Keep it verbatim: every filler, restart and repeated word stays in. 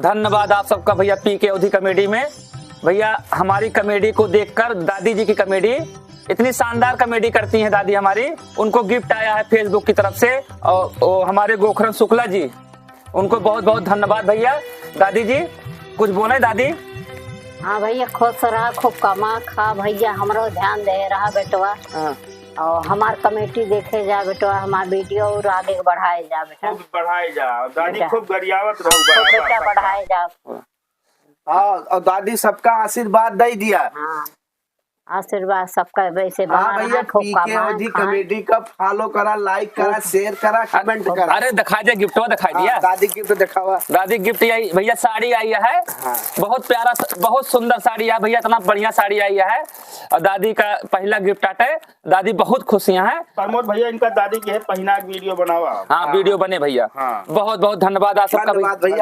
धन्यवाद आप सबका भैया, पीके अवधी कॉमेडी में। भैया, हमारी कॉमेडी को देखकर, दादी जी की कॉमेडी, इतनी शानदार कॉमेडी करती हैं दादी हमारी, उनको गिफ्ट आया है फेसबुक की तरफ से। और वो हमारे गोखरन शुक्ला जी, उनको बहुत बहुत धन्यवाद भैया। दादी जी, कुछ बोले दादी? हाँ भैया, खुश रहा, खूब कमा खा भैया, हमरो ध्यान दे रहा बेटवा। हाँ। और हमार कॉमेडी देखे जा बेटवा, हमार वीडियो और आगे बढ़ाए जा बेटा। खूब बढ़ाए जा, दादी बेटा। खूब गरियावत रहो, खूब बराबर बेटा सबका। बढ़ाए जा। हाँ, और दादी सबका आशीर्वाद दे दिया। हाँ, आशीर्वाद सबका वैसे हाँ बना भैया, रहा, खूब पीके कमा अवधी खा। कॉमेडी का फॉलो करा, लाइक करा, शेयर करा, कमेंट करा। अरे दिखा दे, गिफ्टवा दिखाई हाँ, दिया। दादी गिफ्ट दिखावा। दादी गिफ्ट यही भैया, साड़ी आई है। हाँ। बहुत प्यारा स-, बहुत सुंदर साड़ी है भैया, इतना बढ़िया साड़ी आई है। और दादी का पहला गिफ्ट आटे, दादी बहुत खुशियां हैं। प्रमोद भैया, इनका दादी के है पहिना के वीडियो बनावा। हाँ, हाँ। वीडियो बने भैया। हाँ। बहुत बहुत धन्यवाद आप सबका भी। धन्यवाद भैया।